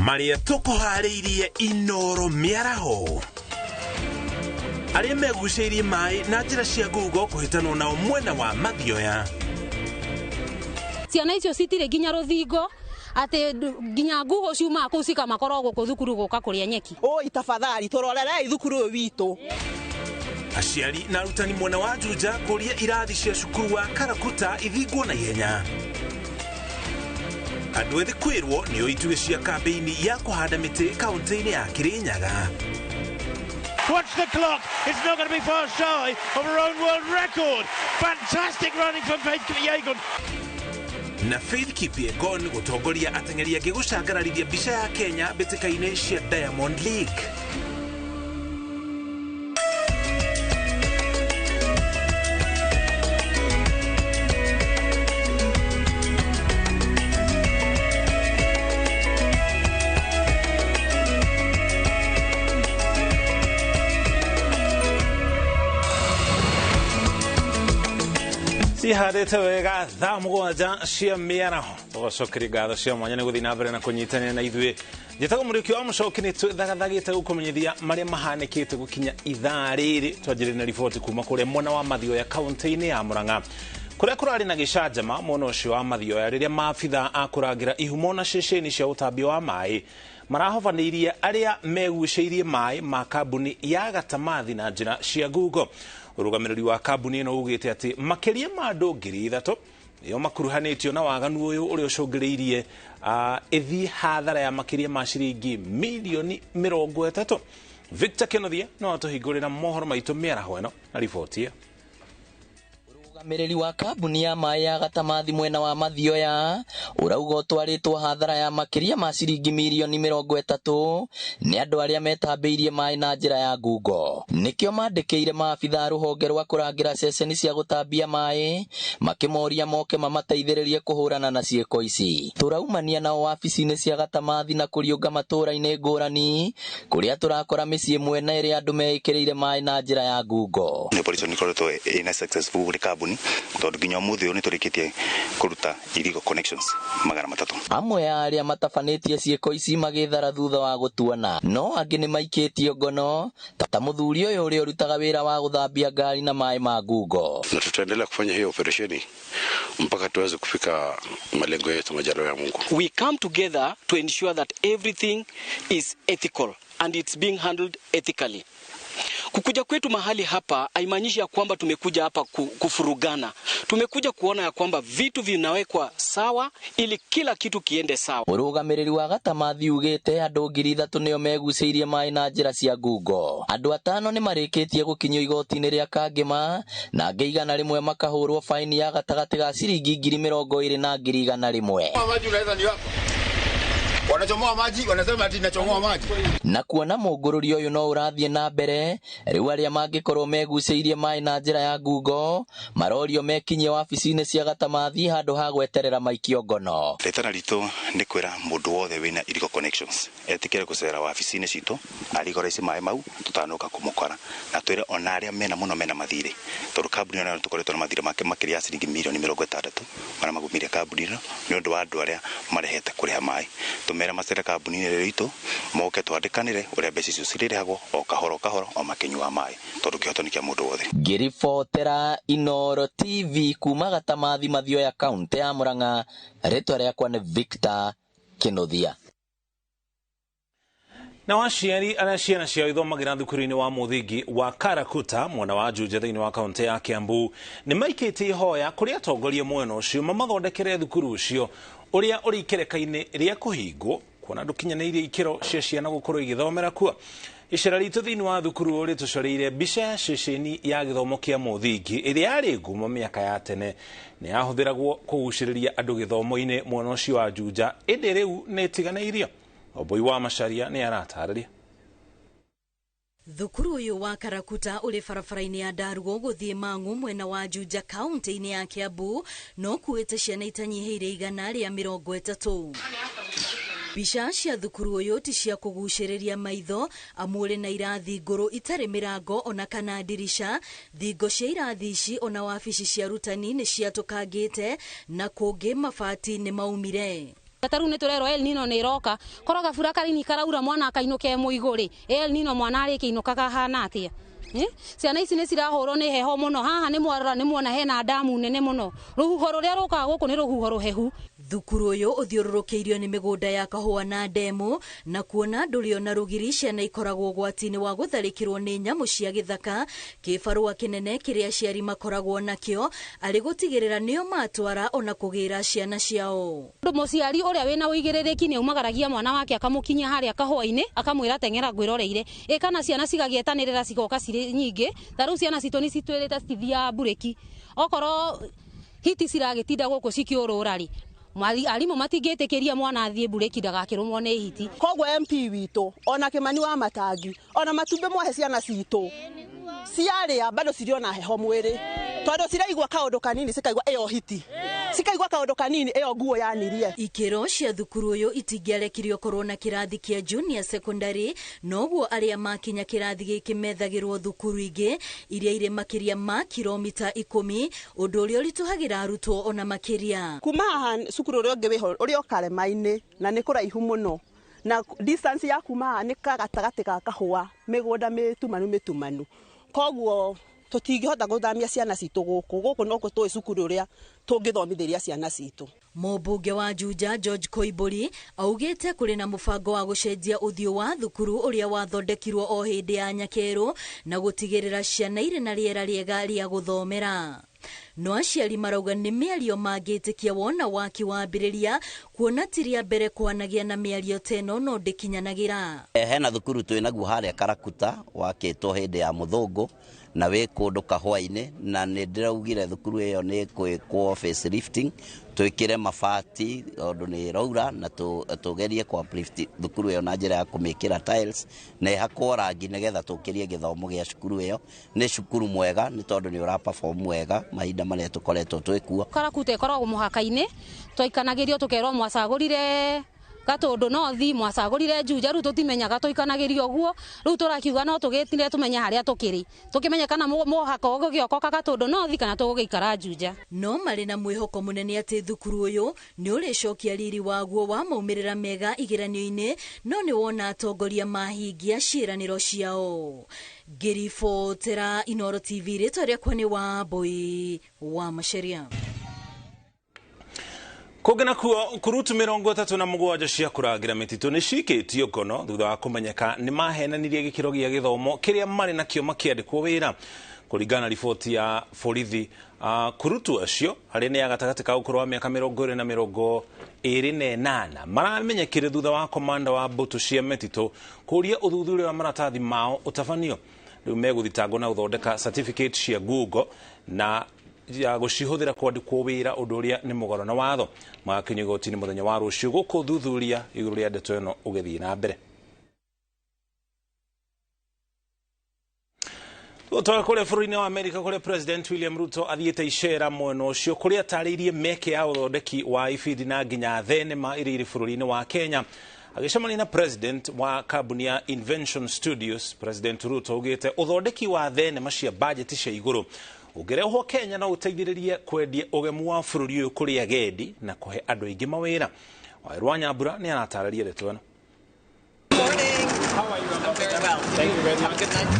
Marĩa tũkũharĩirie Inoro mĩaraho. Arĩa megucĩirie maĩ na njĩra cia ngungo kũhĩtanwo nao mwena wa Mathioya. Ciana icio citirĩ nginya rũthingo atĩ nginya ngugo ciumaga kũu cikamakorwo gũkũ thukuru gũka kũrĩa nyeki. Oi tafadhali tũrorerei thukuru ũyũ witũ. Aciari na arutani mwena wa Juja kũria irathi cia cukuru wa Karakuta ithingwo na ihenya. Andũ ethĩ kwĩrwo nĩo itugĩ cia kambĩini ya kũhanda mĩtĩ kaũntĩ-inĩ ya Kirinyaga. Watch the clock. It's not going to be far shy of her own world record. Fantastic running from Faith Kipyegon. Na Faith Kipyegon gũtongoria ateng'eri angĩ gũcangararithia mbica ya Kenya mbĩtĩka-inĩ cia Diamond League. Cihandĩte wega thaa 7 cia mĩaraho. Tũgacokeria ngatho cia mwanya nĩ gũthiĩ na mbere na kũnyitanĩra na ithuĩ. Njĩtagwo Mũriũki wa Mũcoki, nĩ twĩthagathagĩte gũkũmenyithia marĩa mahanĩkĩte gũkinya ithaa rĩrĩ. Twanjĩrĩria na riboti kuma kũrĩa mwena wa Mathioya kaũntĩ-inĩ ya Murang'a, kũrĩa kũrarĩ na gĩcanjama mwena ũcio wa Mathioya rĩrĩa maabitha a kũrangĩra ihumo na ceceni cia ũtambia wa maĩ marahobanĩirie arĩa megucĩirie maĩ ma kambuni ya Gatamathi na njĩra cia ngungo. Ũrũgamĩrĩri wa kambuni ĩno ugĩte atĩ makĩria ma andũ 3,000 nĩo makuruhanĩtio na waganu ũyũ ũrĩa ũcũngĩrĩirie ĩthiĩ hathara ya makĩria ma ciringi mirioni 30. Victor Kenothia no atũhingũrĩra mohoro maitũ mĩaraho ĩno na riboti ĩyo. Mũrũgamĩrĩri wa kambuni ya maĩ ya Gatamathi mwena wa Mathioya ũrauga ũtwarĩtwo hathara ya makĩria ma ciringi mirioni 30 nĩ andũ arĩa metambĩirie maĩ na njĩra ya ngungo. Nĩkĩo mandĩkĩire maabitha a rũhonge rwa kũrangĩra ceceni cia gũtambia maĩ makĩmoria moke mamateithĩrĩrie kũhũrana na ciĩko ici. Tũraumania nao wabici-inĩ cia Gatamathi na kũriũnga matũũra-inĩ ngũrani kũrĩa tũrakora mĩciĩ mwena ĩrĩa andũ meĩkĩrĩire maĩ na njĩra ya ngungo. Nĩ operation ĩkoretwo ĩna successful kũrĩ kambuni tondũ nginya ũmũthĩ ũyũ nĩtũrĩkĩtie kũruta illegal connections 300. Amwe a arĩa matabanĩtie ciĩko ici magĩthara thutha wa gũtuona, no angĩ nĩ maikĩtio ngono ta mũthuri ũyũ ũrĩa ũrutaga wĩra wa gũthambia ngari na maĩ ma ngungo. Na tutaendelea kufanya hiyo operesheni mpaka tuweze kufika malengo yetu, majaliwa ya Mungu. We come together to ensure that everything is ethical and it's being handled ethically. Kukuja kwetu mahali hapa haimaanishi ya kwamba tumekuja hapa kufurugana. Tumekuja kuona ya kwamba vitu vinawekwa sawa ili kila kitu kiende sawa. Mũrũgamĩrĩri wa Gatamathi ugĩte andũ 3,000 nĩo megucĩirie maĩ na njĩra cia ngungo. Andũ 5 nĩ marĩkĩtie gũkinyio igoti-inĩ rĩa Kangĩma na angĩ 100 makahũrwo faini ya gatagatĩ ga ciringi 20,000 na 100,000. Maji unaweza ni wako. Wanachomoa maji, wanasema ati inachomoa maji. Na kuona mũngũrũri ũyũ no ũrathiĩ na mbere, rĩu arĩa mangĩkorwo megucĩirie maĩ na njĩra ya ngungo marorio mekinyie wabici-inĩ cia Gatamathi handũ ha gweterera maikio ngono. Rĩtana ritũ nĩ kwĩra mũndũ wothe wĩna illegal connections etĩkĩre gũcera wabici-inĩ citũ arigoraici maĩ mau tũtanoka kũmũkora, na twĩre ona arĩa mena mũno mena mathirĩ, tondũ kambuni ĩno tũkoretwo na mathirĩ make makĩria ya ciringi mirioni 60 marĩa magũmĩire kambuni ĩno nĩ ũndũ wa andũ arĩa marehete kũrĩha maĩ. Tũmere macere kambuni-inĩ ĩrĩa itũ moke twandĩkanĩre ũrĩa mbeca icio cirĩrĩhagwo o kahora o kahora o makĩnyuaga maĩ, tondũ kĩhoto nĩ kĩa mũndũ wothe. Ngĩribotera Inoro TV kuma Gatamathi Mathioya kaũntĩ ya Murang'a, rĩtwa rĩakwa nĩ Victor Kĩnuthia. Na aciari arĩa ciana ciao ithomagĩra thukuru-inĩ wa mũthingi wa Karakuta mwena wa Juja thĩinĩ wa kaũntĩ ya Kiambu nĩ maikĩtie ihoya kũrĩ atongoria mwena ũcio mamathondekere thukuru ũcio ũrĩa ũrĩ ikereka-inĩ rĩa kũhingwo kuona ndũkinyanĩirie ikĩro cia ciana gũkorwo igĩthomera kuo. Icera ritũ thĩinĩ wa thukuru ũrĩ tũcoreire mbica ya ceceni ya gĩthomo kĩa mũthingi ĩrĩa yarĩ ngumo mĩaka ya tene nĩ yahũthĩragwo kũgucĩrĩria andũ gĩthomo-inĩ mwena ũcio wa Juja, ĩndĩ rĩu nĩ ĩtiganĩirio. Oboi wa Macharia nĩ aratarĩria. Thukuru ũyũ wa Karakuta ũrĩ barabara-inĩ ya Ndarugo gũthiĩ Mang'u mwena wa Juja kaũntĩ-inĩ ya Kiambu no ũkuĩte ciana itanyihĩire 130. Mbica cia thukuru ũyũ ti cia kũgucĩrĩria maitho amu ũrĩ na irathi ngũrũ itarĩ mĩrango ona kana ndirica. Thingo cia irathi ici ona wabici cia arutani nĩ ciatũkangĩte na kũngĩ mabati nĩ maumire. Ta rĩu nĩ tũrerwo El Nino nĩ ĩroka, korwo gabura kanini karaura mwana akainũka e mũigũ rĩ, El Nino mwana arĩkĩinũkaga ahana atĩa? Ciana ici nĩ cirahũrwo nĩ heho mũno. Haha nĩ mwarora nĩ muona hena ndamu nene mũno, rũhuho rũrĩa rũkaga gũkũ nĩ rũhuho rũhehu. Thukuru ũyũ ũthiũrũrũkĩirio nĩ mĩgũnda ya kahũa na ndemu, na kuona ndũrĩ ona rũgiri, ciana ikoragwo ũgwati-inĩ wa gũtharĩkĩrwo nĩ nyamũ cia gĩthaka. Kĩbarũa kĩnene kĩrĩa aciari makoragwo nakĩo arĩ gũtigĩrĩra nĩo matwara ona kũgĩra ciana ciao. Ũndũ mũciari ũrĩa wĩna ũigĩrĩrĩki nĩ aumagaragia mwana wake akamũkinyia harĩa kahũa-inĩ, akamwĩra teng'era ngwĩroreire. Ĩ kana ciana cigagĩetanĩrĩra cigoka cirĩ nyingĩ, ta rĩu ciana citũ nĩ citwĩrĩte citithiaga mburĩki, okorwo hiti ciragĩtinda gũkũ cikĩũrũra rĩ, arimũ matingĩtĩkĩria mwana athiĩ mburĩki ndagakĩrũmwo nĩ hiti. Koguo MP witũ ona Kĩmani wa Matangi ona matumbĩ mwahe ciana citũ ciarĩa bado cirĩ ona heho mwĩrĩ, tondũ ciraigua kaũndũ kanini cikaigua ĩyo hiti, cikaigua kaũndũ kanini ĩyo nguo yanirie. Ikĩro cia thukuru ũyũ itingĩarekirio korwo na kĩrathi kĩa junior secondary, noguo arĩa makinya kĩrathi gĩkĩ methagĩrwo thukuru ingĩ iria irĩ makĩria ma kilomita 10, ũndũ ũrĩa ũritũhagĩra arutwo ona makĩria. Kuma haha cukuru ũrĩa ũngĩ wĩho ũrĩ o karema-inĩ na nĩ kũraihu mũno, na distance ya kuma haha nĩ gatagatĩ ga kahũa, mĩgũnda mĩtumanu mĩtumanu, koguo tũtingĩhota gũthamia ciana citũ gũkũ. Gũkũ no tũĩ cukuru ũrĩa tũngĩthomithĩria ciana citũ. Mũmbunge wa Juja George Koimburi augĩte kũrĩ na mũbango wa gũcenjia ũthiũ wa thukuru ũrĩa wathondekirwo o hĩndĩ ya nyakerũ na gũtigĩrĩra ciana irĩ na rĩera rĩega rĩa gũthomera. No aciari marauga nĩ mĩario mangĩtĩkia wona waki wambĩrĩria, kuona ti rĩa mbere kwanagĩa na mĩario ta ĩno no ndĩkinyanagĩra. Hena thukuru twĩ naguo harĩa Karakuta wakĩtwo hĩndĩ ya mũthũngũ na wĩ kũndũ kahũa-inĩ, na nĩ ndĩraugire thukuru ĩyo nĩ kwĩkwo facelifting, twĩkĩre mabati tondũ nĩ ĩraura, na tũgerie kũ uplift thukuru ĩyo na njĩra ya kũmĩkĩra tiles na ĩhakwo rangi nĩgetha tũkĩrie gĩthomo gĩa cukuru ĩyo. Nĩ cukuru mwega nĩ tondũ nĩ ũra perform wega mahinda marĩa tũkoretwo twĩ kuo. Karakuta ĩkoragwo mũhaka-inĩ, twaikanagĩrio tũkerwo mwacagũrire Gatũndũ North, mwacagũrire Juja, rĩu tũtimenyaga tũikanagĩrio ũguo. Rĩu tũrakiuga no tũgĩtire tũmenye harĩa tũkĩrĩ, tũkĩmenye kana mũhaka ũgũgĩokoka Gatũndũ North kana tũgũgĩikara Juja. No marĩ na mwĩhoko mũnene atĩ thukuru ũyũ nĩ ũrĩcokia riri waguo wa maumĩrĩra mega igeranio-inĩ, no nĩ wona atongoria mahingia ciĩranĩro ciao. Ngĩribotera Inooro TV, rĩtwa rĩakwa nĩ Wambui wa Macharia. Kũngĩ nakuo, kurutu 37 cia kũrangĩra mĩtitũ nĩ cikĩtio ngono thutha wa kũmenyeka nĩ mahenanirie gĩkĩro gĩa gĩthomo kĩrĩa marĩ nakĩo makĩandĩkwo wĩra. Kũringana na riboti ya borithi, kurutu acio arĩa nĩ a gatagatĩ ka ũkũrũ wa mĩaka 20 na 28 maramenyekire thutha wa komanda wa mbũtũ cia mĩtitũ kũria ũthuthuria wa maratathi mao ũtabanio. Rĩu megũthitangwo na gũthondeka certificate cia Google na ya gũcihũthĩra kwandĩkwo wĩra, ũndũ ũrĩa nĩ mũgarũ na watho. Magakinyio igoti-inĩ mũthenya wa rũciũ gũkũ thuthuria igũrũ rĩa ndeto ĩno ũgĩthiĩ na mbere. Tũtoke kũrĩa bũrũri-inĩ wa Amerika, kũrĩa President William Ruto athiĩte icera mwena ũcio, kũrĩa atarĩirie mĩeke ya ũthondeki wa ibindi na nginya thenema iria irĩ bũrũri-inĩ wa Kenya. Agĩcemania na president wa kambuni ya Invention Studios, President Ruto augĩte ũthondeki wa thenema cia bajeti cia igũrũ ũngĩrehwo Kenya no ũteithĩrĩrie kwendia ũgemu wa bũrũri ũyũ kũrĩ agendi na kũhe andũ aingĩ mawĩra. Waweru wa Nyambura nĩ aratarĩria ndeto ĩno.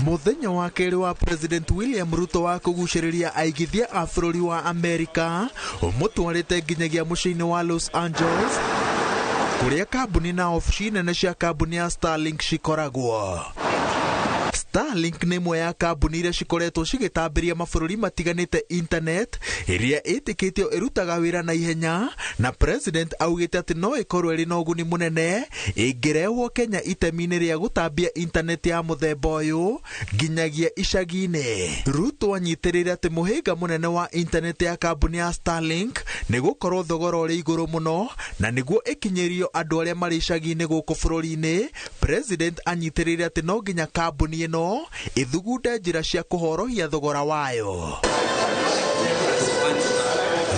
Mũthenya wa kerĩ wa President William Ruto wa kũgucĩrĩria aigithia a bũrũri wa Amerika ũmũtwarĩte nginyagia mũciĩ-inĩ wa Los Angeles, kũrĩa kambuni na obici nene cia kambuni ya Starlink cikoragwo. Starlink nĩ ĩmwe ya kambuni iria cikoretwo cigĩtambĩria mabũrũri matiganĩte internet ĩrĩa ĩtĩkĩtio ĩrutaga wĩra na ihenya, na president augĩte atĩ no ĩkorwo ĩrĩ na ũguni mũnene ĩngĩrehwo Kenya itemi-inĩ rĩa gũtambia internet ya mũthemba ũyũ nginyagia icagi-inĩ. Ruto anyitĩrĩire atĩ mũhĩnga mũnene wa internet ya kambuni ya Starlink nĩ gũkorwo thogora ũrĩ igũrũ mũno, na nĩguo ĩkinyĩrio andũ arĩa marĩ icagi-inĩ gũkũ bũrũri-inĩ. President anyitĩrĩire atĩ no nginya kambuni ĩno ĩthugunde njĩra cia kũhorohia thogora wayo.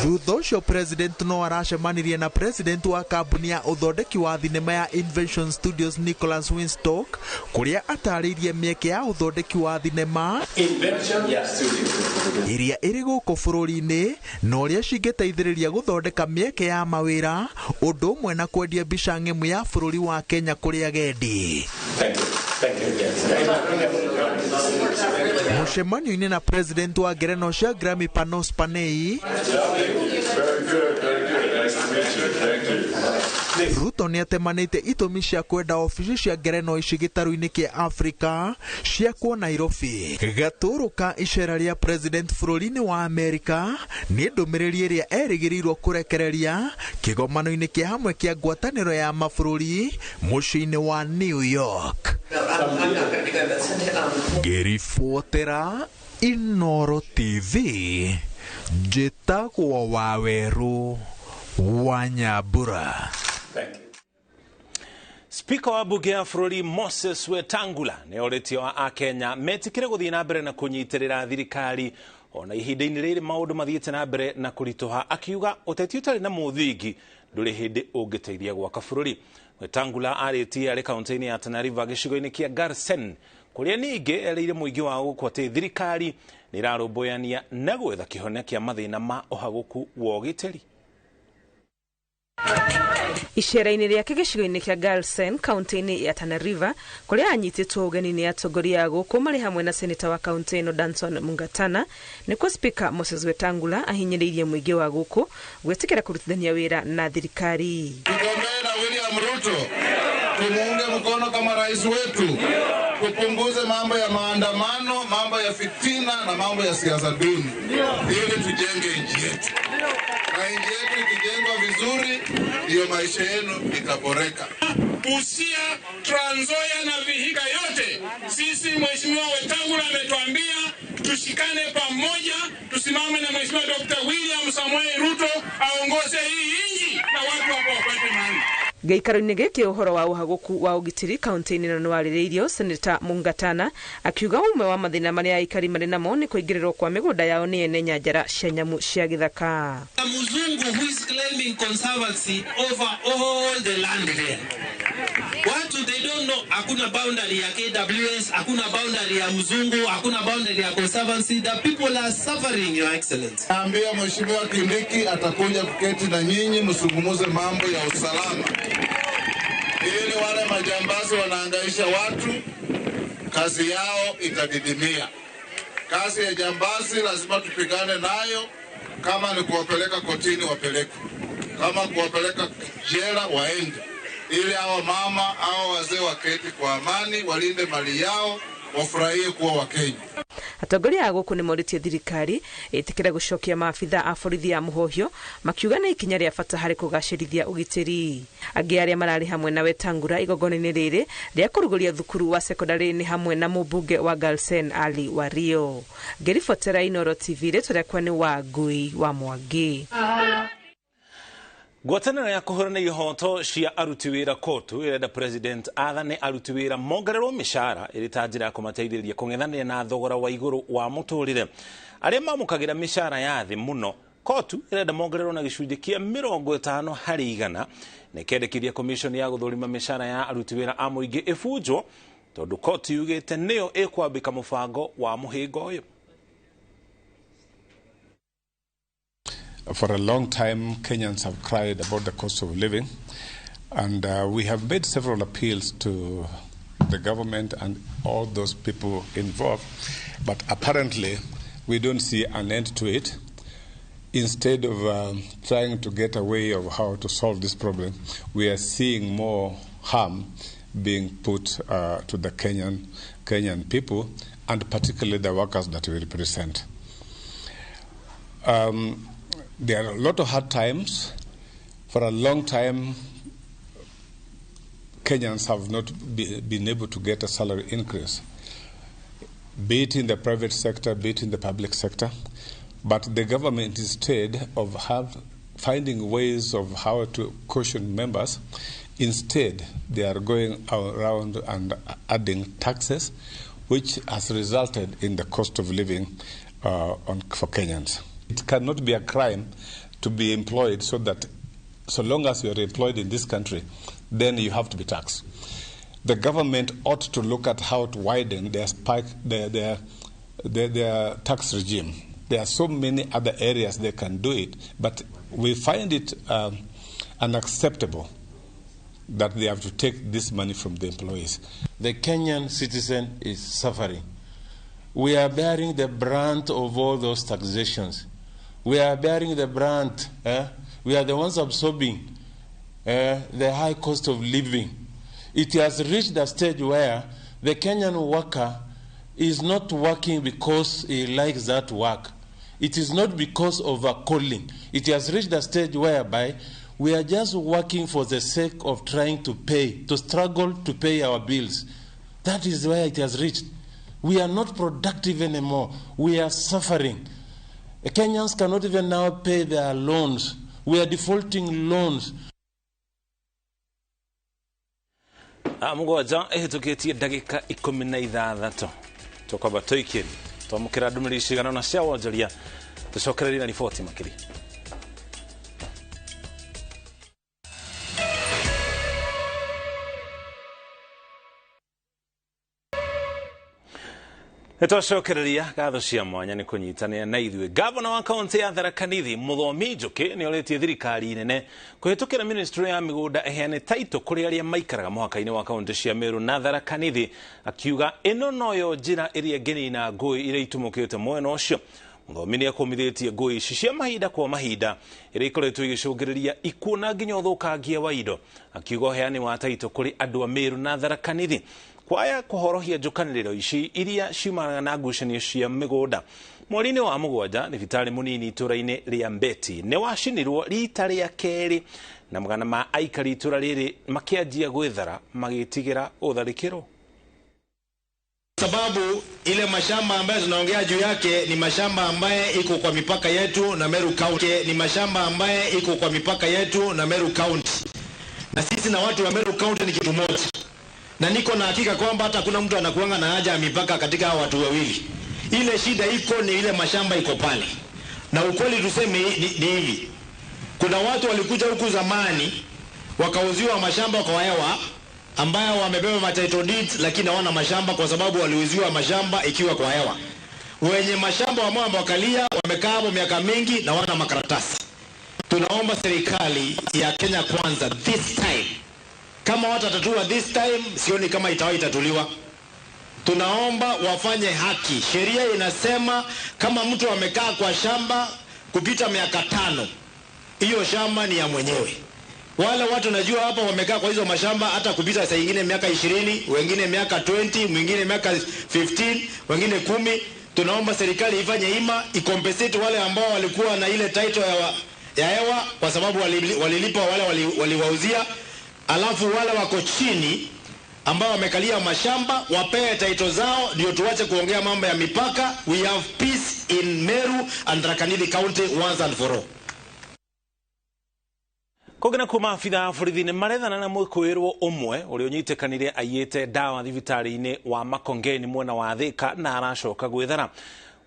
Thutha ũcio president no aracemanirie na president wa kambuni ya ũthondeki wa thinema ya Invention Studios Nicholas Winstock, kũrĩa atarĩirie mĩeke ya ũthondeki wa thinema iria ĩrĩ gũkũ bũrũri-inĩ na ũrĩa cingĩteithĩrĩria gũthondeka mĩeke ya mawĩra, ũndũ ũmwe na kwendia mbica ng'emu ya bũrũri wa Kenya kũrĩ agendi. Mũcemanio-inĩ na president wa ngereno cia Grammy Panos Panay, Ruto nĩ atemanĩte itũmi cia kwenda obici cia ngereno ici gĩtarũ-inĩ kĩa Afrika ciakwo Nairobi. Gatũrũ ka icera rĩa president bũrũri-inĩ wa Amerika nĩ ndũmĩrĩri ĩrĩa erĩgĩrĩirwo kũrekereria kĩgomano-inĩ kĩa hamwe kĩa ngwatanĩro ya mabũrũri mũciĩ-inĩ wa New York. Ngĩribotera Inooro TV, njĩtagwo Wawerũ wa Nyambura. Spika wa bunge ya bũrũri Moses Wetangula nĩ orĩtie wa akenya metikire gũthiĩ na mbere na kũnyitĩrĩra thirikari ona ihinda-inĩ rĩrĩ maũndũ mathiĩte na mbere na kũritũha, akiuga ũteti ũtarĩ na mũthingi ndũrĩ hĩndĩ ũngĩteithia gwaka bũrũri. Wetangula arĩtie arĩ kaunti-inĩ ya Tana River gĩcigo-inĩ kĩa Garsen, kũrĩa ningĩ erĩire mũingĩ wa gũkũ atĩ thirikari nĩ ĩrarũmbũyania na gwetha kĩhonia kĩa mathĩna ma ũhagũku wa ũgitĩri. Icera-inĩ rĩake gĩcigo-inĩ kĩa Garsen kaunti-inĩ ya Tana River, kũrĩa anyitĩtwo ũgeni nĩ atongoria a gũkũ marĩ hamwe na seneta wa kaunti ĩno Danson Mungatana, nĩkuo Spika Moses Wetangula ahinyĩrĩirie mũingĩ wa gũkũ gwĩtĩkĩra kũrutithania wĩra na thirikari. Tugombee na William Ruto, tumuunge mkono kama rais wetu, tupunguze mambo ya maandamano, mambo ya fitina na mambo ya siasa duni, ili tujenge nchi yetu. Na nchi yetu ikijengwa vizuri, hiyo maisha yenu itaboreka. Busia, Trans Nzoia na Vihiga yote, sisi Mheshimiwa Wetangula ametuambia tushikane pamoja, tusimame na Mheshimiwa Dr. William Samoei Ruto aongoze hii nchi na watu hapo wapate maana. Gĩikaro-inĩ gĩkĩ ũhoro wa ũhagũku wa ũgitĩri kaunti-inĩ ĩno nĩwarĩrĩirio, Seneta Mungatana akiuga ũmwe wa mathĩna marĩa aikari marĩ namo nĩ kũingĩrĩrwo kwa mĩgũnda yao nĩ ene nyanjara cia nyamũ cia gĩthaka. Mzungu who is claiming conservancy over all the land there. Watu they don't know, hakuna boundary ya KWS, hakuna boundary ya mzungu, hakuna boundary ya conservancy. The people are suffering, Your Excellency. Naambia Mheshimiwa Kindiki atakuja kuketi na nyinyi msungumuze mambo ya usalama, ili wale majambazi wanaangaisha watu kazi yao itadidimia. Kazi ya jambazi lazima tupigane nayo, kama ni kuwapeleka kotini wapeleke, kama kuwapeleka jela waende, ili hawa mama hawa wazee waketi kwa amani, walinde mali yao, wafurahie kuwa Wakenya. Atongoria a gũkũ nĩmorĩtie thirikari ĩtĩkĩre gũcokia maabitha a borithi ya mũhohio, makiuga nĩ ikinya rĩa bata harĩ kũgacĩrithia ũgitĩri. Angĩ arĩa mararĩ hamwe na Wetangula igongona-inĩ rĩrĩ rĩa kũrugũria thukuru wa sekondarĩ nĩ hamwe na mũmbunge wa Garsen Ali Wario. Ngĩribotera Inooro TV, rĩtwa rĩakwa nĩ Wangui wa Mwangi. Ngwatanĩro ya kũhũrana ihoto cia aruti wĩra kotu ĩrenda president athane aruti wĩra mongererwo mĩcara ĩrĩ ta njĩra ya kũmateithĩrĩria kũng'ethanĩra na thogora wa igũrũ wa mũtũrĩre. Arĩa mamũkagĩra mĩcara ya thĩ mũno, kotu ĩrenda mongererwo na gĩcunjĩ kĩa 50 harĩ igana, na ĩkendekithia commission ya gũthũrima mĩcara ya aruti wĩra a mũingĩ ĩbunjwo, tondũ kotu yugĩte nĩyo ĩkwambĩka mũbango wa mũhĩnga ũyũ. For a long time, Kenyans have cried about the cost of living, and we have made several appeals to the government and all those people involved, but apparently we don't see an end to it. Instead of trying to get a way of how to solve this problem, we are seeing more harm being put to the Kenyan people, and particularly the workers that we represent. There are a lot of hard times. For a long time, Kenyans have not been able to get a salary increase, be it in the private sector, be it in the public sector. But the government, instead of finding ways of how to caution members, instead they are going around and adding taxes, which has resulted in the cost of living for Kenyans. It cannot be a crime to be employed, so that so long as you are employed in this country, then you have to be taxed. The government ought to look at how to widen their spike, their tax regime. There are so many other areas they can do it, but we find it unacceptable that they have to take this money from the employees. The Kenyan citizen is suffering. We are bearing the brunt of all those taxations. We are bearing the brunt. We are the ones absorbing the high cost of living. It has reached a stage where the Kenyan worker is not working because he likes that work. It is not because of a calling. It has reached a stage whereby we are just working for the sake of trying to pay, to struggle to pay our bills. That is where it has reached. We are not productive anymore. We are suffering. Kenyans cannot even now pay their loans. We are defaulting loans. Mũgwanja ĩhĩtũkĩtie ndagĩka 16 tũkwamba tũikĩrie twamũkĩra ndũmĩrĩri cigana ũna cia wonjoria tũcokererie na riboti makĩria. Nĩtwacokereria ngatho cia mwanya nĩ kũnyitanĩra na ithuĩ. Gavana wa kaunti ya Tharaka Nithi Mũthomi Njũkĩ nĩ orĩtie thirikari nene kũhĩtũkĩra ministry ya mĩgũnda ĩheane taitũ kũrĩ arĩa maikaraga mũhaka-inĩ wa kaunti cia Meru na Tharaka Nithi, akiuga ĩno noyo njĩra ĩrĩa ĩngĩnina ngũĩ iria itumũkĩte mwena ũcio. Mũthomi nĩ akũmithĩtie ngũĩ ici cia mahinda kwa mahinda iria ikoretwo igĩcũngĩrĩria ikuũ na nginya ũthũkangia wa indo, akiuga ũheani wa taitũ kũrĩ andũ a Meru na Tharaka Nithi kwaya kũhorohia njũkanĩrĩro ici iria ciumanaga na ngucanio cia mĩgũnda. Mweri-inĩ wa 7 thibitarĩ mũnini itũra-inĩ rĩa Mbeti nĩ wacinirwo rita rĩa kerĩ na magana ma aikari itũra rĩrĩ makĩanjia gwĩthara magĩtigĩra ũtharĩkĩrwo. Sababu ile mashamba ambayo tunaongea juu yake ni mashamba ambaye iko kwa mipaka yetu na Meru County, ni mashamba ambaye iko kwa mipaka yetu na Meru County, na sisi na watu wa Meru County ni kitu moja. Na niko na hakika kwamba hata kuna mtu anakuanga na haja ya mipaka katika hawa watu wawili. Ile shida iko ni ile mashamba iko pale. Na ukweli tuseme ni hivi. Kuna watu walikuja huku zamani wakauziwa mashamba kwa hewa ambayo wamebeba ma title deeds lakini hawana mashamba kwa sababu waliuziwa mashamba ikiwa kwa hewa. Wenye mashamba wakalia wamekaa hapo miaka mingi na wana makaratasi. Tunaomba serikali ya Kenya Kwanza this time, kama watatatua this time, sioni kama itawahi itatuliwa. Tunaomba wafanye haki. Sheria inasema kama mtu amekaa kwa shamba kupita miaka 5, hiyo shamba ni ya mwenyewe. Wale watu najua hapa wamekaa kwa hizo mashamba hata kupita saa nyingine miaka 20, wengine miaka 20, mwingine miaka 15, wengine 10. Tunaomba serikali ifanye ima, ikompensate wale ambao walikuwa na ile title ya hewa kwa sababu walilipa wale waliwauzia. Alafu wale wako chini ambao wamekalia mashamba wapewe title zao, ndio tuache kuongea mambo ya mipaka. We have peace in Meru and Tharaka Nithi County once and for all. Kũngĩ nakuo maabitha a borithi nĩ marethana na mwĩkũĩrwo ũmwe ũrĩa ũnyitĩkanire aiyĩte ndawa thibitarĩ-inĩ wa Makongeni mwena wa Thika na aracoka gwĩthara.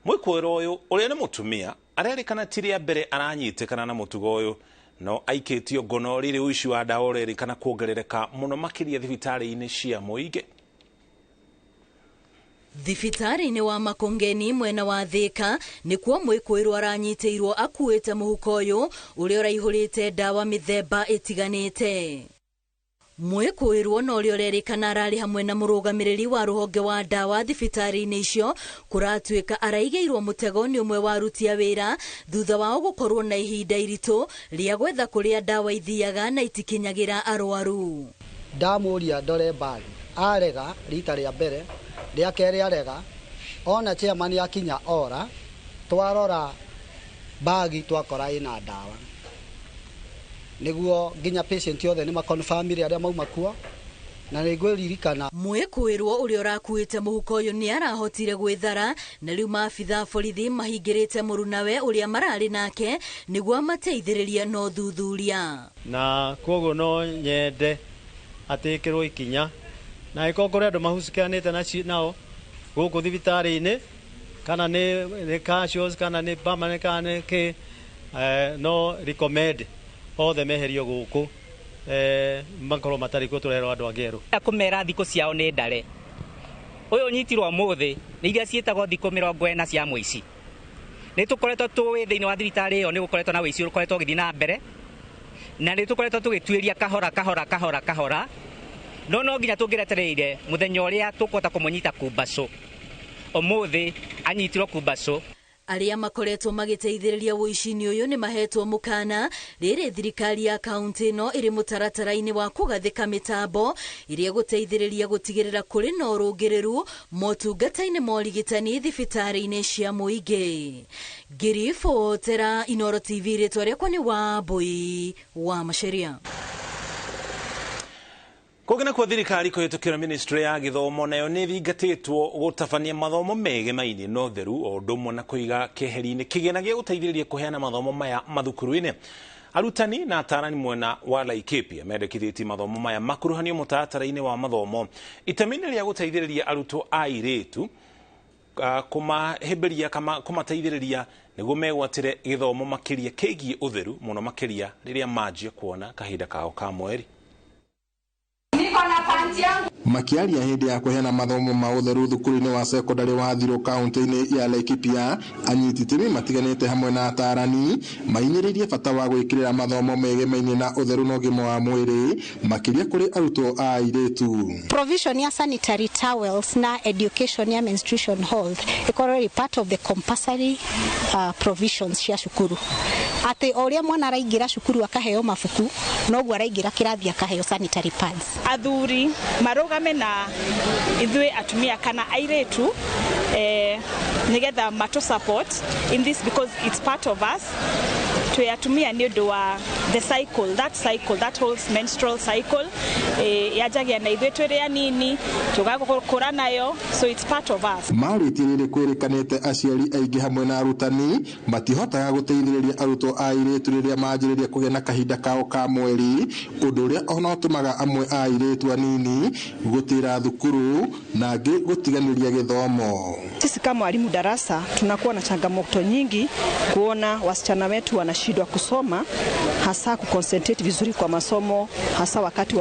Mwĩkũĩrwo ũyũ ũrĩa nĩ mũtumia arerĩkana ti rĩa mbere aranyitĩkana na mũtugo ũyũ, no aikĩtio ngono rĩrĩ ũici wa ndawa ũrerĩkana kuongerereka mũno makĩria thibitarĩ-inĩ cia mũingĩ. Thibitarĩ-inĩ wa Makongeni mwena wa Thika nĩkuo mwĩkũĩrwo aranyitĩirwo akuĩte mũhuko ũyũ ũrĩa ũraihũrĩte ndawa mĩthemba ĩtiganĩte. Mwĩkũĩrwo na ũrĩa ũrerĩkana ararĩ hamwe na mũrũgamĩrĩri wa rũhonge wa ndawa thibitarĩ-inĩ icio kũratuĩka araigĩirwo mũtego nĩ ũmwe wa aruti a wĩra thutha wao gũkorwo na ihinda iritũ rĩa gwetha kũrĩa ndawa ithiaga na itikinyagĩra arwaru. Ndamũria ndore mbagi arega rita rĩa mbere, rĩa kerĩ arega, ona chairman akinya ora twarora bagi twakora ina ndawa niguo nginya patient yothe ni makonfirmire aria mauma kuo na nĩngwĩririkana. Mwĩkũĩrwo ũrĩa ũrakuĩte mũhuko ũyũ nĩ arahotire gwĩthara na rĩu maabitha a borithi mahingĩrĩte mũrunawe ũrĩa mararĩ nake nĩguo amateithĩrĩrie na ũthuthuria. Na koguo no nyende atĩkĩrwo ikinya na ĩkorwo kũrĩ andũ mahucikanĩte nao gũkũ thibitarĩ-inĩ kana nĩ casuals kana nĩ permanent kana nĩ kĩ, No recommend othe meherio gũkũ makorwo matarĩ kuo tũrerwo andũ angĩ erũ. Kũmera thikũ ciao nĩ ndare. Ũyũ ũnyitirwo ũmũthĩ nĩ iria ciĩtagwo thikũ 40 cia mũici. Nĩ tũkoretwo tũĩ thĩinĩ wa thibitarĩ ĩyo nĩ gũkoretwo na ũici ũkoretwo ũgĩthiĩ na mbere, na nĩ tũkoretwo tũgĩtuĩria kahora kahora kahora kahora, no no nginya tũngĩretereire mũthenya ũrĩa tũkũhota kũmũnyita kumbacũ. Ũmũthĩ anyitirwo kumbacũ. Arĩa makoretwo magĩteithĩrĩria ũici-inĩ ũyũ nĩ mahetwo mũkana rĩrĩ thirikari ya kaunti ĩno ĩrĩ mũtaratara-inĩ wa kũgathĩka mĩtambo ĩrĩa ĩgũteithĩrĩria gũtigĩrĩra kũrĩ na ũrũngĩrĩru motungata-inĩ ma ũrigitani thibitarĩ-inĩ cia mũingĩ. Ngĩribotera Inooro TV, rĩtwa rĩakwa nĩ Wambui wa Macharia. Kũngĩ nakuo thirikari kũhĩtũkĩra ministry ya gĩthomo nayo nĩ ĩthingatĩtwo gũtabania mathomo megemainie na ũtheru o ũndũ ũmwe na kũiga keheri-inĩ kĩgĩna gĩa gũteithĩrĩria kũheana mathomo maya mathukuru-inĩ. Arutani na atarani mwena wa Laikipia mendekithĩtie mathomo maya makuruhanio mũtaratara-inĩ wa mathomo itemi-inĩ rĩa gũteithĩrĩria arutwo a airĩtu kũmahĩmbĩria kana kũmateithĩrĩria nĩguo megwatĩre gĩthomo makĩria kĩgiĩ ũtheru mũno makĩria rĩrĩa manjia kuona kahinda kao ka mweri. Makiaria hindi ya kuheana mathomo ma utheru thukuru-ini wa secondary wa Thirũ kaunti-ini ya Laikipia, anyiti itemi matiganite hamwe na atarani mainyiririe bata wa gwikirira mathomo megemainie na utheru na ũgima wa mwĩrĩ makiria kuri arutwo a airĩtu. Provision ya sanitary towels na education ya menstruation health ikorwo ĩrĩ part of the compulsory provisions cia cukuru, atĩ o ũrĩa mwana araingĩra cukuru akaheo mabuku noguo araingĩra kĩrathi akaheo sanitary pads. Athuri marũgame na ithuĩ atumia kana airĩtu nigetha matu support in this because it's part of us. Twĩ atumia nĩ ũndũ wa the cycle, that whole menstrual cycle yanjagia na ithuĩ twĩrĩ anini tũgakũra nayo, so it's part of us. Marĩtie rĩrĩ kwĩrĩkanĩte aciari aingĩ hamwe na arutani matihotaga gũteithĩrĩria arutwo a airĩtu rĩrĩa manjĩrĩria kũgĩa na kahinda kao ka mweri, ũndũ ũrĩa ona ũtũmaga amwe a airĩtu anini gũtĩra thukuru na angĩ gũtiganĩria gĩthomo. Sisi kama walimu darasa tunakuwa na changamoto nyingi kuona wasichana wetu wanashindwa kusoma, hasa kuconcentrate vizuri kwa masomo, hasa wakati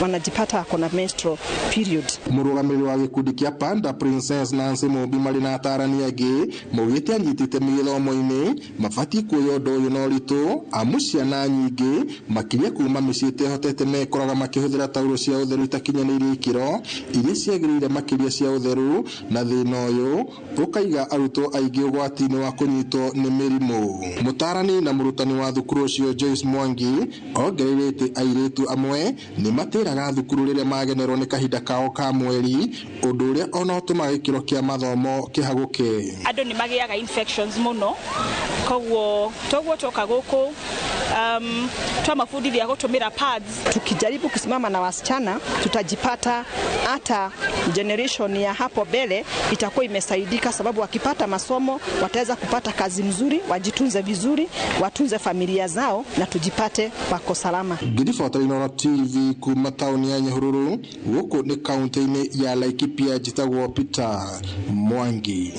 wanajipata kuna menstrual period. Mũrũgamĩrĩri wa gĩkundi kĩa Panda Princess Nancy Mumbi marĩ na atarani angĩ maugĩte anyiti itemi gĩthomo-inĩ mabatiĩ kuoya ũndũ ũyũ na ũritũ amu ciana nyingĩ makĩria kuma mĩciĩ ĩtehotete mekoraga makĩhũthĩra taurũ cia ũtheru itakinyanĩirie ikĩro iria ciagĩrĩire makĩria cia ũtheru, na thĩna ũyũ ũkaiga arutwo aingĩ ũgwati-inĩ wa kũnyitwo nĩ mĩrimũ. Mũtarani na mũrutani wa thukuru ũcio Joyce Mwangi ongereire atĩ airĩtu amwe nĩ matĩraga thukuru rĩrĩa magenerwo nĩ kahinda kao ka mweri, ũndũ ũrĩa ona ũtũmaga gĩkĩro kĩa mathomo kĩhagũke. Andũ nĩ magĩaga infections mũno, koguo toguo toka gũkũ twamabundithia gũtũmĩra pads. Tukijaribu kusimama na wasichana tutajipata hata generation ya hapo mbele itakuwa imesaidika, sababu wakipata masomo wataweza kupata kazi mzuri, wajitunze vizuri, watunze familia zao na tujipate wako salama. Ngiribota Inooro TV kuma tauni ya Nyahururu gũkũ nĩ kaunti-inĩ ya Laikipia, njĩtagwo Peter Mwangi.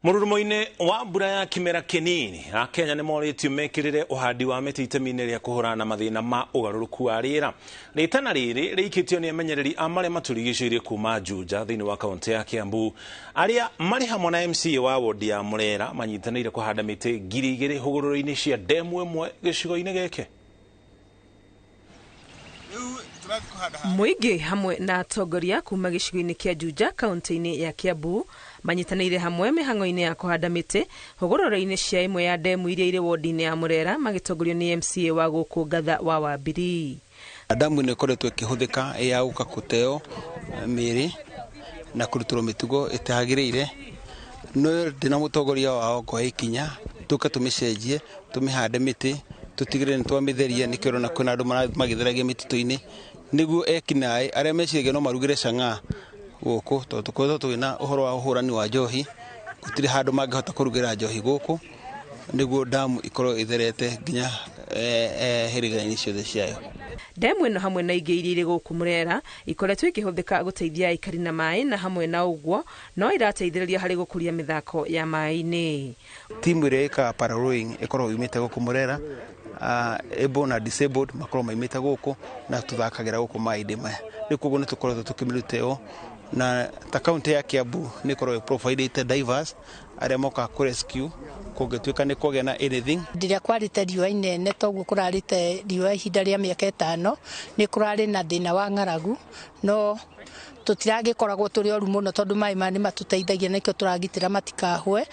Mũrurumo-inĩ wa mbura ya kĩmera kĩnini, Akenya nĩ morĩtio mekĩrĩre ũhandi wa mĩtĩ itemi-inĩ rĩa kũhũrana na mathĩna ma ũgarũrũku wa rĩera. Rĩtana rĩrĩ rĩikĩtio nĩ amenyereri a marĩa matũrigicĩirie kuma Juja thĩinĩ wa kaunti ya Kiambu, arĩa marĩ hamwe na MCA wa wodi ya Murera manyitanĩire kũhanda mĩtĩ 2,000 hũgũrũrũ-inĩ cia ndemu ĩmwe gĩcigo-inĩ gĩkĩ. Mũingĩ hamwe na atongoria kuma gĩcigo-inĩ kĩa Juja kaunti-inĩ ya Kiambu manyitanĩire hamwe mĩhang'o-inĩ ya kũhanda mĩtĩ hũgũrũrũ-inĩ cia ĩmwe ya ndemu iria irĩ wodi-inĩ ya Murera magĩtongorio nĩ MCA wa gũkũ Ngatha wa Wambiri. Damu ĩno ĩkoretwo ĩkĩhũthĩka ya gũka kũteo mĩĩrĩ na kũrutĩrwo mĩtugo ĩtagĩrĩire, no ndĩna mũtongoria wao ngoya ikinya tũke tũmĩcenjie tũmĩhande mĩtĩ tũtigĩrĩre nĩ twamĩtheria. Nĩkĩo ũrona kwĩna andũ magĩtheragia mĩtitũ-inĩ nĩguo ekinaĩ arĩa meciragia no marugĩre chang'aa gũkũ, tondũ tũkoretwo twĩna ũhoro wa ũhũrani wa njohi, gũtirĩ handũ mangĩhota kũrugĩra njohi gũkũ, nĩguo damu ikorwo ĩtherete nginya hĩrĩga-inĩ ciothe ciayo. Ndemu ĩno hamwe na ingĩ iria irĩ gũkũ Murera ikoretwo ikĩhũthĩka gũteithia aikari na maĩ, na hamwe na ũguo no irateithĩrĩria harĩ gũkũria mĩthako ya maĩ-inĩ. Timu ĩrĩa ĩkaga para-rowing ĩkoragwo yumĩte gũkũ Murera, able na disabled makoragwo maumĩte gũkũ na tũthakagĩra gũkũ maĩ-inĩ maya. Rĩu koguo nĩ tũkoretwo tũkĩmĩruta ĩyo, na ta kaunti ya Kiambu nĩ ĩkoragwo ĩprovidĩte divers arĩa mokaga kũ rescue kũngĩtuĩka nĩ kũgĩa na anything. Hĩndĩ ĩrĩa kwarĩte riũa inene toguo kũrarĩte riũa ihinda rĩa mĩaka 5, nĩ kũrarĩ na thĩna wa ng'aragu, no tũtiragĩkoragwo tũrĩ oru mũno tondũ maĩ maya nĩ matũteithagia, nĩkĩo tũragitĩra matikahwe,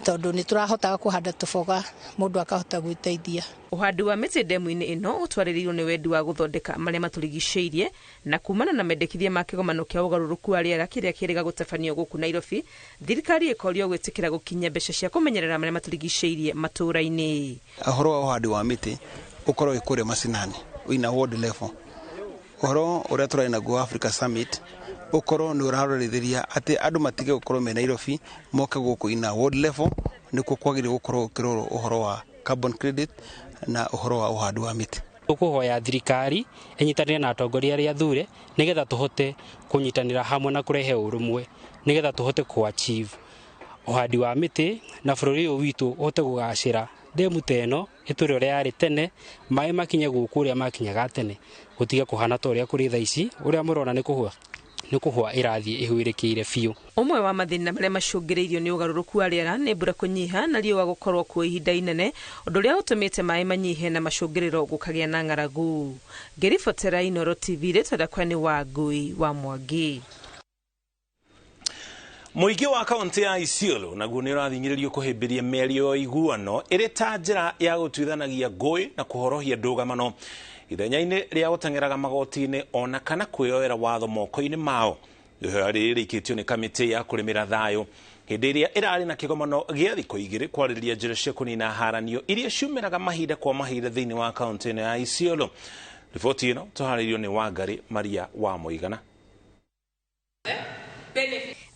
tondũ nĩ tũrahotaga kũhanda tũboga mũndũ akahota gwĩteithia. Ũhandi wa mĩtĩ ndemu-inĩ ĩno ũtwarĩrĩirwo nĩ wendi wa gũthondeka marĩa matũrigicĩirie, na kumana na mendekithia ma kĩgomano kĩa ũgarũrũku wa rĩera kĩrĩa kĩrĩga gũtabanio gũkũ Nairobi, thirikari ĩkorio gwĩtĩkĩra gũkinyia mbeca cia kũmenyerera marĩa matũrigicĩirie matũũra-inĩ. Ũhoro wa ũhandi wa mĩtĩ ũkorwo wĩ kũrĩa macinani wĩna ward level. Ũhoro ũrĩa tũrarĩ naguo Africa Summit ũkorwo nĩ ũrarorithĩria atĩ andũ matige gũkorwo me Nairobi, moke gũkũ ina ward level, nĩkuo kwagĩrĩire gũkorwo ũkĩrorwo ũhoro wa carbon credit na ũhoro wa ũhandi wa mĩtĩ. Tũkũhoya thirikari ĩnyitanĩre na atongoria arĩa athure nĩgetha tũhote kũnyitanĩra hamwe na kũrehe ũrũmwe, nĩgetha tũhote kũ achieve ũhandi wa mĩtĩ na bũrũri ũyũ witũ ũhote kũgacĩra. Ndemu ta ĩno ĩtũre ũrĩa yarĩ tene, maĩ makinye gũkũ ũrĩa makinyaga tene, gũtige kũhana ta ũrĩa kũrĩ thaa ici, ũrĩa mũrona nĩ kũhũa ĩrathiĩ ĩhwĩrĩkĩire biũ. Ũmwe wa mathĩna marĩa macũngĩrĩirio nĩ ũgarũrũku wa rĩera nĩ mbura kũnyiha na riũa gũkorwo kuo ihinda inene, ũndũ ũrĩa ũtũmĩte maĩ manyihe na macũngĩrĩro gũkagĩa na ng'aragu. Ngĩribotera Inooro TV, rĩtwa rĩakwa nĩ Wangui wa Mwangi. Mũingĩ wa kaunti ya Isiolo naguo nĩ ũrathing'ĩrĩrio kũhĩmbĩria mĩario ya ũiguano ĩrĩ ta njĩra ya gũtuithanagia ngũĩ na kũhorohia ndũgamano ithenya-inĩ rĩa gũteng'eraga magoti-inĩ ona kana kwĩyoera watho moko-inĩ mao. Ihoya rĩrĩ rĩikĩtio nĩ kamĩtĩ ya kũrĩmĩra thayũ hĩndĩ ĩrĩa ĩrarĩ na kĩgomano gĩa thikũ 2 kwarĩrĩria njĩra cia kũnina haranio iria ciumĩraga mahinda kwa mahinda thĩinĩ wa kaunti ĩno ya Isiolo. Riboti ĩno tũharĩirio nĩ Wangari Maria wa Mũigana.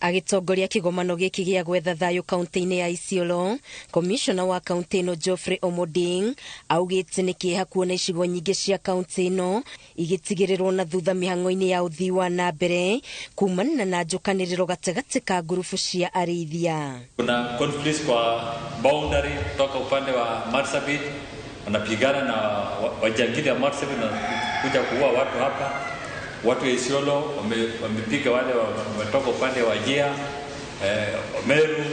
Agĩtongoria kĩgomano gĩkĩ gĩa gwetha thayũ kaunti-inĩ ya Isiolo, komishona wa kaunti ĩno Geoffrey Omoding augĩte nĩ kĩeha kuona icigo nyingĩ cia kaunti ĩno igĩtigĩrĩrwo na thutha mĩhang'o-inĩ ya ũthii wa na mbere kumana na njũkanĩrĩro gatagatĩ ka ngurubu cia arĩithia. Kuna conflicts kwa boundary kutoka upande wa Marsabit, wanapigana na wajangili wa Marsabit na kuja kuua watu hapa. Watu wa Isiolo wamepiga wale wametoka upande wa Jia, Meru,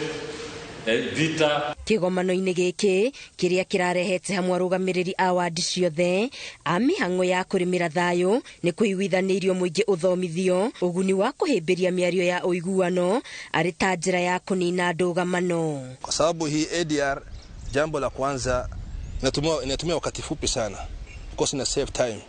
vita. Kĩgomano-inĩ gĩkĩ kĩrĩa kĩrarehete hamwe arũgamĩrĩri a wadi ciothe a mĩhang'o ya kũrĩmĩra thayũ nĩ kũiguithanĩirio mũingĩ ũthomithio ũguni wa kũhĩmbĩria mĩario ya ũiguano arĩ ta njĩra ya kũnina ndũgamano. Kwa sababu hii ADR, jambo la kwanza inatumia wakati fupi sana, of course ina save time.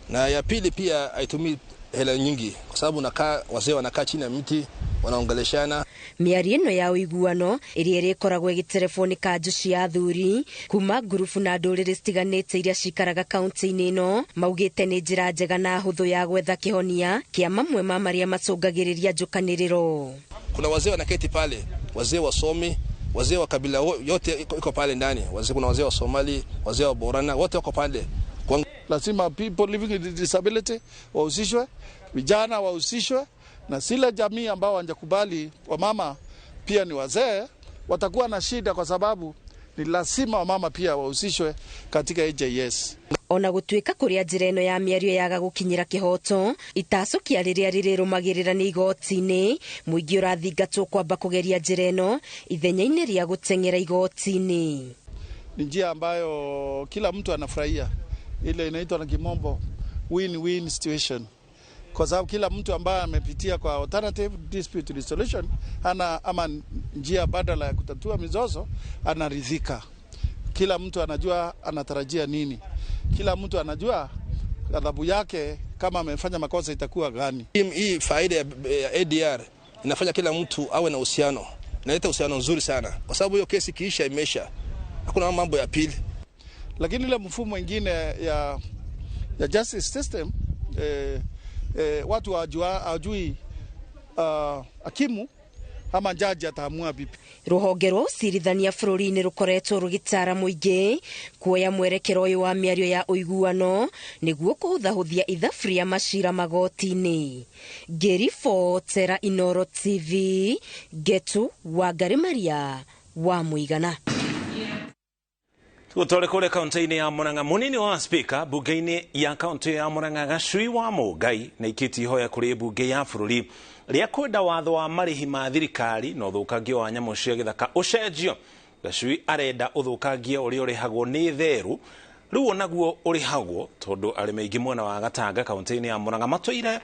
Na ya pili pia haitumii hela nyingi kwa sababu wazee wanakaa chini ya miti wanaongeleshana. Mĩario ĩno ya ũiguano ĩrĩa ĩrĩkoragwo ĩgĩterebwo nĩ kanjũ cia athuri kuma ngurubu na ndũrĩrĩ citiganĩte iria cikaraga kaunti-inĩ ĩno maugĩte nĩ njĩra njega na hũthũ ya gwetha kĩhonia kĩa mamwe ma marĩa macũngagĩrĩria njũkanĩrĩro. Kuna wazee wanaketi pale, wazee wasomi, wazee wa kabila yote iko pale ndani, kuna wazee wa Somali, wazee wa Borana, wote wako pale. Lazima people living with disability wahusishwe, vijana wahusishwe, na sile jamii ambao hawajakubali wamama pia ni wazee watakuwa na shida, kwa sababu ni lazima wamama pia wahusishwe katika AJS. Ona gũtuĩka kũrĩa njĩra ĩno ya mĩario yaga gũkinyĩra kĩhoto, itacũkia rĩrĩa rĩrĩrũmagĩrĩra nĩ igoti-inĩ, mũingĩ ũrathingatwo kwamba kũgeria njĩra ĩno ithenya-inĩ rĩa gũteng'era igoti-inĩ. Ni njia ambayo kila mtu anafurahia, ile inaitwa na kimombo win-win situation, kwa sababu kila mtu ambaye amepitia kwa alternative dispute resolution ana ama njia badala ya kutatua mizozo anaridhika. Kila mtu anajua anatarajia nini, kila mtu anajua adhabu yake kama amefanya makosa itakuwa gani. Hii faida ya ADR inafanya kila mtu awe na uhusiano, inaleta uhusiano nzuri sana, kwa sababu hiyo kesi kiisha imeisha, hakuna mambo ya pili. Lakini ile mfumo mwingine ya justice system, watu hawajui hakimu Ama jaji ataamua vipi? Ruhonge rwa ucirithania bũrũri-inĩ rũkoretwo rũgĩtara mũingĩ kuoya mwerekero ũyũ wa mĩario ya ũiguano nĩguo kũhũthahũthia ithabu rĩa macira magoti-inĩ. Ngĩribotera Inoro TV, Ngetu Wangari Maria wa Mũigana. Tugũtware kũrĩa kaunti-inĩ ya Murang'a. Mũnini wa spika bunge-inĩ ya kaunti ya Murang'a Gacui wa Mũngai nĩ aikĩtie ihoya kũrĩ bunge ya bũrũri rĩa kwenda watho wa marĩhi ma thirikari na ũthũkangia wa nyamũ cia gĩthaka ũcenjio. Gacui arenda ũthũkangia ũrĩa ũrĩhagwo nĩ therũ rĩu onaguo ũrĩhagwo tondũ arĩmi aingĩ mwena wa Gatanga kaunti-inĩ ya Murang'a matũire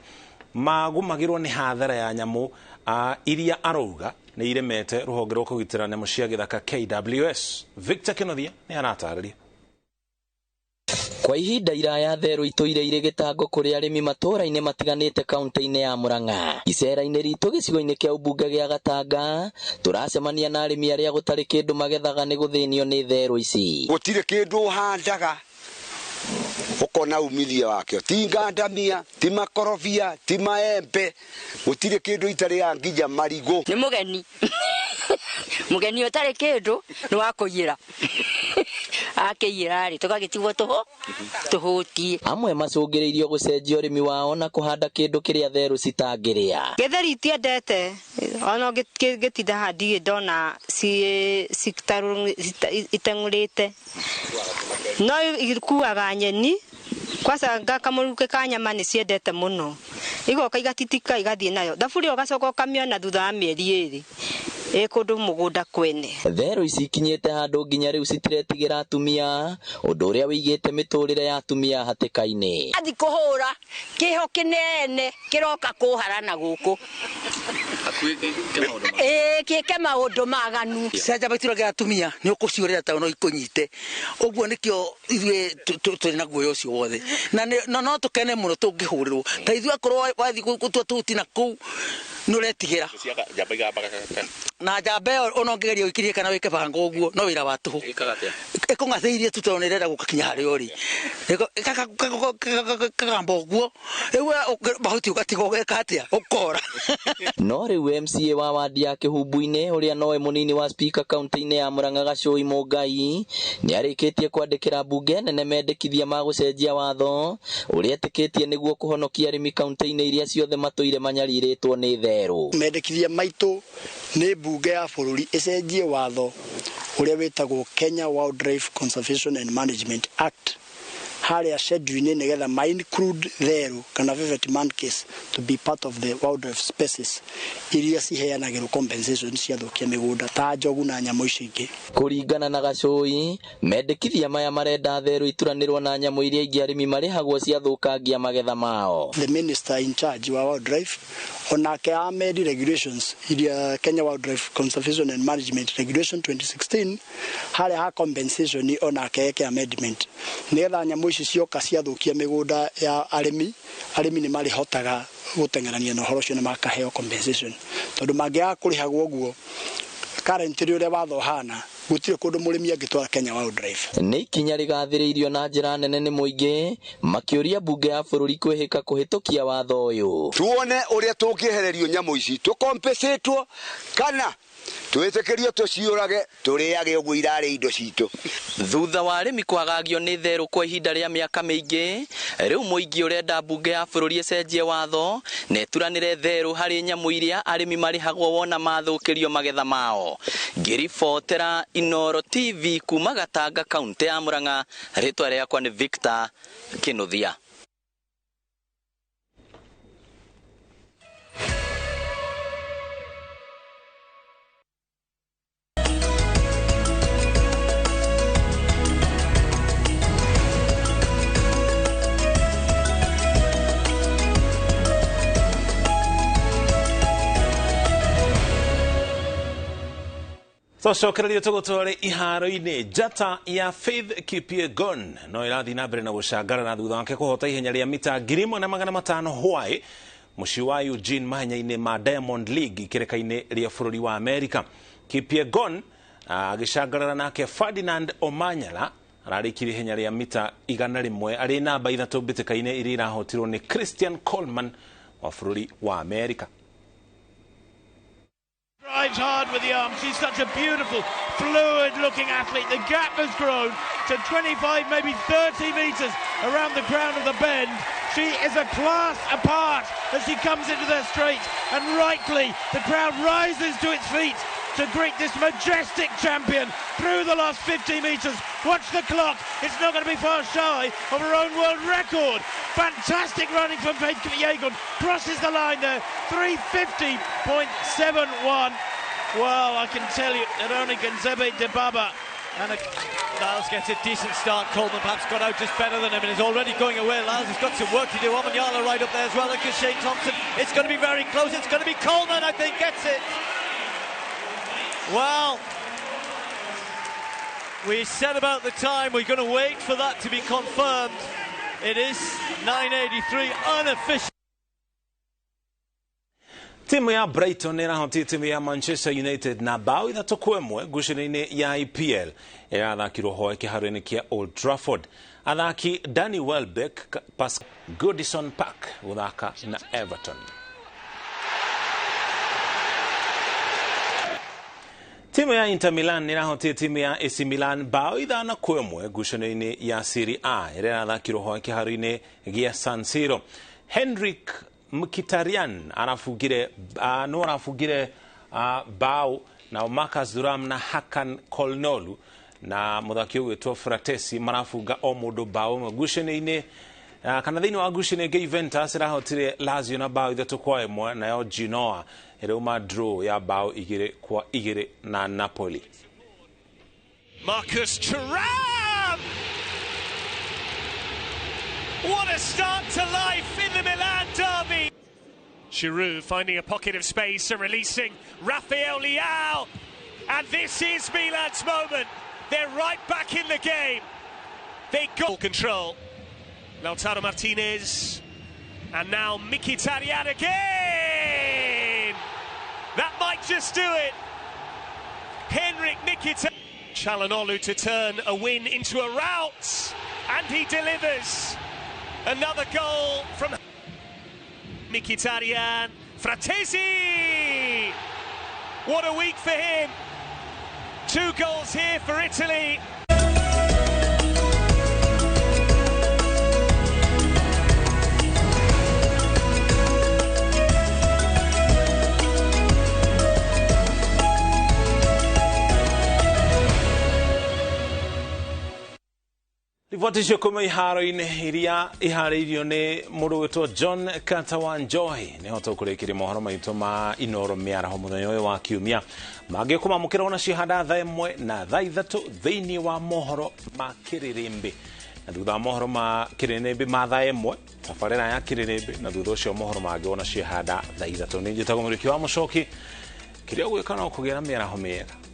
magũmagĩrwo nĩ hathara ya nyamũ iria arauga nĩ iremete rũhonge rwa kũgitĩra nyamũ cia gĩthaka KWS. Victor Kenothia nĩ aratarĩria. Kwa ihinda iraya therũ itũire irĩ gĩtango kũrĩ arĩmi matũũra-inĩ matiganĩte kaunti-inĩ ya Murang'a. Icera-inĩ ritũ gĩcigo-inĩ kĩa ũmbunge gĩa Gatanga tũracemania na arĩmi arĩa gũtarĩ kĩndũ magethaga nĩ gũthĩnio nĩ therũ ici. Gũtirĩ kĩndũ ũhandaga ukona umithio wakio, ti ngandamia, ti makorobia, ti maembe, gũtirĩ kĩndũ itarĩ nginya marigũ. Nĩ mũgeni mũgeni ũtarĩ kĩndũ nĩ wa kũiyĩra akĩiyĩra rĩ tũgagĩtigwo tũhũtie. Amwe macũngĩrĩirio gũcenjia ũrĩmi wao na kũhanda kĩndũ kĩrĩa therũ citangĩrĩa. Gĩtheri itiendete ona ngĩtinda haha ndirĩ ndona iteng'ũrĩte, no ikuaga nyeni kwaca kamũrukĩ ka nyama nĩ ciendete mũno, igoka igatitika igathiĩ nayo thaburia ũgacoka ũkamĩona thutha wa mĩeri 2 ĩ kũndũ mũgũnda kwene. Therũ ici ikinyĩte handũ nginya rĩu citiretigĩra atumia, ũndũ ũrĩa wĩigĩte mĩtũrĩre ya atumia hatĩka-inĩ. Athi kũhũra kĩho kĩnene kĩroka kũharana gũkũ gĩke maũndũ maganu. Cia itũraga atumia nĩ ũkũciũrĩra ta no ikũnyite ũguo nĩkĩo ithuĩ tũrĩ na guoya ũcio wothe na no tũkene mũno tũngĩhũrĩrwo ta ithuĩ akorwo wathiĩ gũtua tũhuti na kũu nĩ ũretigĩra na njamba ĩyo ona ũngĩgeria ũikirie kana wĩke bango ũguo no wĩra wa tũhũ ĩkũng'athĩirie tu tondũ nĩ ĩrenda gũka kinya harĩa ũrĩ kagamba ũguo rĩu mahuti ũgatiga ũgeka atĩa ũkora. No rĩu MCA wa wadi ya Kĩhumbu-inĩ ũrĩa nowe mũnini wa spika kaunti-inĩ ya Murang'a Gacui Mũngai nĩ arĩkĩtie kwandĩkĩra mbunge nene mendekithia ma gũcenjia watho ũrĩa etĩkĩtie nĩguo kũhonokia arĩmi kaunti-inĩ iria ciothe matũire manyarirĩtwo nĩ therũ. Mendekithia maitũ nĩ mbunge ya bũrũri ĩcenjie watho ũrĩa wĩtagwo Kenya Wildlife Conservation and Management Act harĩa schedule-inĩ nĩgetha ma include therũ kana velvet monkeys to be part of the wildlife species iria ciheanagĩrwo compensation ciathũkia mĩgũnda ta njogu na nyamũ icio ingĩ. Kũringana na Gacui, mendekithia maya marenda therũ ituranĩrwo na nyamũ iria ingĩ arĩmi marĩhagwo ciathũkangia magetha mao. The minister in charge wa wildlife onake amend regulations iria Kenya Wildlife Conservation and Management Regulation 2016 harĩa ha compensation onake eke amendment nĩgetha nyamũ ici cioka ciathũkia mĩgũnda ya arĩmi, arĩmi nĩ marĩhotaga gũteng'erania na ũhoro ũcio na makaheo compensation tondũ mangĩaga kũrĩhagwo ũguo currently ũrĩa watho ũhana gũtirĩ kũndũ mũrĩmi angĩtwara Kenya Wildlife. Nĩ ikinya rĩgathĩrĩirio na njĩra nene nĩ mũingĩ makĩũria mbunge ya bũrũri kwĩhĩka kũhĩtũkia watho ũyũ. Tuone ũrĩa tũngĩehererio nyamũ ici tũkompensatwo kana twĩtĩkĩrio tũciũrage tũrĩage ũguo irarĩ indo citũ. Thutha wa arĩmi kwagagio nĩ therũ kwa ihinda rĩa mĩaka mĩingĩ, rĩu mũingĩ ũrenda mbunge ya bũrũri ĩcenjie watho na ĩturanĩre therũ harĩ nyamũ iria arĩmi marĩhagwo wona mathũkĩrio magetha mao. Ngĩribotera Inoro TV kuma Gatanga kaunti ya Murang'a, rĩtwa rĩakwa nĩ Victor Kĩnuthia. Tũcokererio tũgũtware iharo-inĩ. Njata ya Faith Kipyegon no ĩrathiĩ na mbere na gũcangarara thutha wake kũhota ihenya rĩa mita 1500 Hawaii mũciĩ wa Eugene mahenya-inĩ ma Diamond League ikĩrĩka-inĩ rĩa bũrũri wa Amerika. Kipyegon agĩcangarara nake Ferdinand Omanyala ararĩkirie ihenya rĩa mita 100 arĩ namba 3 mbĩtĩka-inĩ iria irahotirwo nĩ Christian Coleman wa bũrũri wa Amerika. drives hard with the arms. She's such a beautiful, fluid-looking athlete. The gap has grown to 25, maybe 30 metres around the crown of the bend. She is a class apart as she comes into the straight, and rightly, the crowd rises to its feet to greet this majestic champion through the last 50 metres. Watch the clock. It's not going to be far shy of her own world record. Fantastic running from Faith Kipyegon. Crosses the line there, 3:50.71. Well, I can tell you that only Genzebe Dibaba and a... Lyles gets a decent start. Coleman perhaps got out just better than him and is already going away. Lyles has got some work to do. Omanyala right up there as well. Look at Shane Thompson. It's going to be very close. It's going to be Coleman, I think, gets it. Well, we said about the time. We're going to wait for that to be confirmed. It is 9:83 unofficial. Timu ya Brighton ĩrahotire timu ya Manchester United na bao 3-1 ngucanio-inĩ ya EPL ĩrathakirwo hoe kĩharo-inĩ kĩa Old Trafford. Athaki Danny Welbeck, Pascal Goodison Park gũthaka na Everton. Timu ya Inter Milan ĩrahotire timu ya AC Milan bao 5-1 ngucanio-inĩ ya Serie A ĩrĩa ĩrathakirwo hoe kĩharo-inĩ gĩa San Siro. Henrik Mkhitaryan arafungire no arafungire bao na Marcus Thuram na Hakan Kolnolu na muthaki ũgwĩtwo Fratesi marafunga o mũndũ bao ĩmwe ngucanio-inĩ kana thĩinĩ wa ngucanio ĩngĩ Juventus ĩrahotire Lazio na bao 3-1 nayo Genoa ĩrauma draw ya bao 2-2 na Napoli. Marcus Thuram! What a start to life in the Milan derby! Giroud finding a pocket of space and releasing Rafael Leao. And this is Milan's moment. They're right back in the game. They got control. Lautaro Martinez. And now Mkhitaryan again! That might just do it. Henrik Mkhitaryan. Çalhanoğlu to turn a win into a rout. And he delivers. Another goal from Mkhitaryan. Frattesi! What a week for him. 2 goals here for Italy. Riboti icio kuma iharo-inĩ iria iharĩirio nĩ mũndũ wĩtwo John Carter wa Njohi nĩho tũkũrĩkĩria mohoro maitũ ma Inoro mĩaraho mũthenya ũyũ wa kiumia mangĩ kũmamũkĩra ona cihanda thaa 1 na thaa 3 thĩinĩ wa mohoro ma kĩrĩrĩmbĩ na thutha wa mohoro ma kĩrĩrĩmbĩ ma thaa 1 tabarĩra ya kĩrĩrĩmbĩ na thutha ũcio mohoro mangĩ ona cihanda thaa 3 nĩ njĩtagwo Mũrĩki wa Mũcoki kĩrĩa ũgwĩka no kũgĩa na mĩaraho mĩega.